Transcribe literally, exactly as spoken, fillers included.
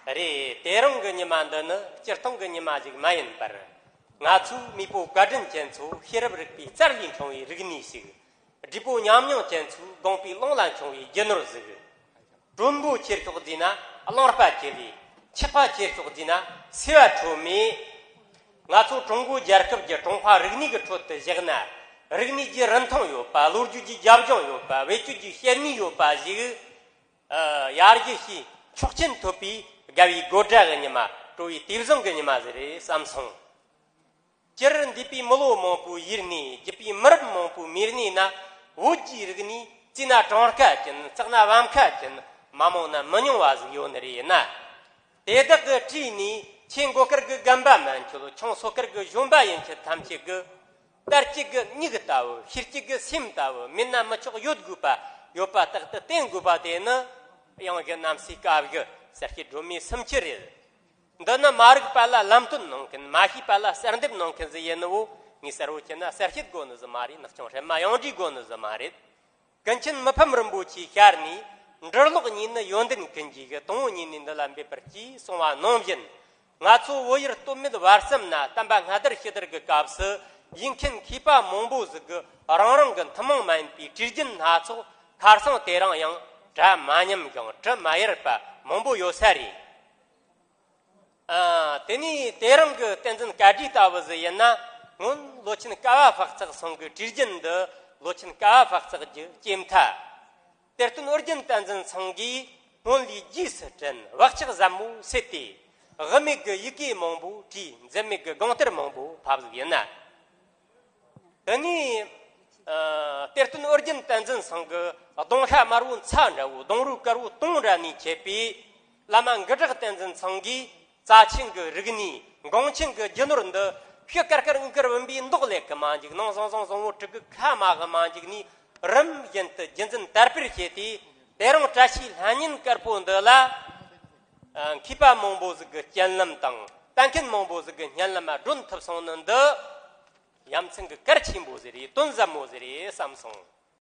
རེད། དེ་རིང་གི་ཉི་མ་འདི་ནི་སྤྱིར་བཏང་གི་ཉི་མ་ཞིག་མ་ཡིན་པར། ང་ཚོའི་མེས་པོ་བཀའ་དྲིན་ཅན་ཚོ་ཤེས་རབ་རིག་པའི་རྩལ་ལས་འཁྲུངས་པའི་རིག་གནས་ཤིག་བགྲེས་པོ་ཉམས་མྱོང་ཅན་ཚོའི་དགོངས་པའི་ཀློང་ལ་འཁྲུངས་པའི་རྒྱུ་ནོར་ཟིག་དྲོན་པོ་ཆེར་ཤོག་བརྫིས་ན་རླུང་རྟ་ཆེ་ལས། ཆག་པ་ཆེར་ཤོག་བརྫིས་ན་སེ་བ་ཁྲོ་མེད། ང་ཚོ་ཀྲུང་གོ་རྒྱལ་ཁབ་ཀྱི་ཀྲུང་ཧྭ་རིག་གནས་ཀྱི་ཁྲོད་དུ་བཞག་ན། རིག་གནས་ཀྱི་རིན་ཐང་ཡོད་པ། ལོ་རྒྱུས་ཀྱི་རྒྱབ་ལྗོངས་ཡོད་པ། བེད་སྤྱོད་ཀྱི་བྱེད་ནུས་ཡོད་པ་ཞིག་ཨ། ཡར་རྒྱས་ཤིང་ཆོག་མཆན་ཐོབ་པའི་དགའ་བའི་དགོད་སྒྲ་གི་ཉི་མ། སྤྲོ་བའི་དུས་བཟང་གི་ཉི་མ་ཟིག་རེད་བསམ་སོང་། སྤྱིར་འདས་པའི་མི་ལོ་མང་པོའི་ཡུན་གནས། བརྒྱུད་པའི་མི་རབས་མང་པོའི་མིག་གཉིས་ན། བོད་ཀྱི་རིག་གནས་བརྩིས་ན་གྲངས་ཀ་ཅན། བརྩེགས་ན་བམ་ཁ་ཅན། མ་མང་ན་མི་ཉུང་བ་ཟིག་ཡོད་ནི་རེད་ན། དེ་དག་གི་གྲས་ནས་ཆེ་མགོ་དཀར་གི་རྒན་པ་མན་ཆོད། ཆུང་སོ་དཀར་གི་གཞོན་པ་ཡན་ཆད་ཐམས་ཅད་ཀྱི། དར་གཅིག་གི་མིག་ལྟ་བུ། ཤེལ་གཅིག་གི་སེམས་ལྟ་བུ། མེད་ན་མི་ཆོག་ཡོད་དགོས་པ། ཡོད་པ་རྟག་ཏུ་བསྟེན་དགོས་པ་དེ་ནི། ཡང་གི་གནམ་སའི་བཀའ་བཞི་གསལ་བྱེད་སྒྲོན་མེ་སུམ་ཅུ་རེད། འདི་ནི་མ་རིག་པ་ལ་ལམ་སྟོན་གནང་མཁན། མ་ཤེས་པ་ལ་གསལ་འདེབས་གནང་མཁན་ཟིག་ཡིན་ནོ། ངས་གསལ་བོ་བྱས་ན་གསལ་བཤད་དགོས་ནི་ཟིག་མ་རེད། ནག་ཆུང་ཧྲེ་མ་ཡང་འདྲིས་དགོས་ནི་ཟིག་མ་རེད། ཀུན་མཁྱེན་མི་ཕམ་རིན་པོ་ཆེའི་ཞལ་ནས། འབྲི་ཀློག་གཉིས་ནི་ཡོན་ཏན་ཀུན་གྱི་གཞི། དང་པོ་ཉིད་ནས་འདི་ལ་འབད་པར་གྱིས། གསུངས་པ་ནང་བཞིན། ང་ཚོ་བོད་ཡུལ་སྟོད་སྨད་བར་གསུམ་ན་བསྟན་པ་སྔ་དར་ཕྱི་དར་གྱི་སྐབས་སུ། ཡིག་མཁན་མཁས་པ་མང་པོ་ཟིག་གིས་རང་རང་གི་ཐུན་མོང་མ་ཡིན་པའི་བྲིས་རྒྱུན་སྣ་ཚོགས། ཁ་སང་དེ་རིང་ཡང་གྲ་མ་ཉམས་ཤིང་གྲི་མ་ཡལ་བ་མང་པོ་ཡོད་ས་རེད། ཨ། དེ་ནས་དེ་རིང་གི་བསྟན་འཛིན་བཀའ་བྲིས་ལྟ་བུ་ཟིག་ཡིན་ན། སྔོན་ལོ་ཆེན་ཀ་བ་སྤག་ཚག་ཚང་གི་བྲིས་རྒྱུན་འདི། ལོ་ཆེན་ཀ་བ་སྤག་ཚག་གི་ལྕེ་མཐའ། གཏེར་སྟོན་ཨོ་རྒྱན་བསྟན་འཛིན་ཚང་གིས་སྔོན་ལས་རྗེས་སུ་དྲན། བག་ཆགས་ཟབ་མོ་སད་དེ། དབུ་མེད་ཀྱི་ཡི་གེ་མང་པོ་བྲིས། འཛད་མེད་ཀྱི་དགོངས་གཏེར་མང་པོ་ཕབ་ཟིག་ཡིན་ན། དེ་ནས། ཨ། གཏེར་སྟོན་ཨོ་རྒྱན་བསྟན་འཛིན་ཚང་གི་གདོང་ཤ་དམར་བོ་མཚལ་འདྲ་བོ། གདོང་རུས་དཀར་བོ་དུང་འདྲ་ནས་མཆེད་པའི་བླ་མ་མགུར་བྲག་བསྟན་འཛིན་ཚང་གིས། རྩ་ཆེན་གྱི་རིག་གནས། འགངས་ཆེན་གྱི་རྒྱུ་ནོར་འདི། ཕྱི་དཀར་དཀར་དབུས་དཀར་བུམ་པའི་མདོག་ལེགས་ཀྱི་མ་འཇུག། ནང་བཟང་བཟང་བཟང་བོ་དྲུག་གི་ཁ་མ་གི་མ་འཇུག་ནས། རིམ་བཞིན་དུ་རྒྱུན་འཛིན་དར་སྤེལ་བྱས་ཏེ། དེ་རིང་བཀྲ་ཤིས་ལྷ་བརྙན་དཀར་པོ་འདི་ལ། ཨ། མཁས་པ་མང་པོ་ཟིག་གི་སྤྱན་ལམ་དང་། ལྟ་མཁན་མང་པོ་ཟིག་གི་སྙན་ལམ་སྒྲོན་ཐུབ་སོང་ནི་འདི། ཡ་མཚན་གྱི་གལ་ཆེན་པོ་ཟིག་རེད། དོན་ཟབ་མོ་ཟིག་རེད་བསམ་སོང་།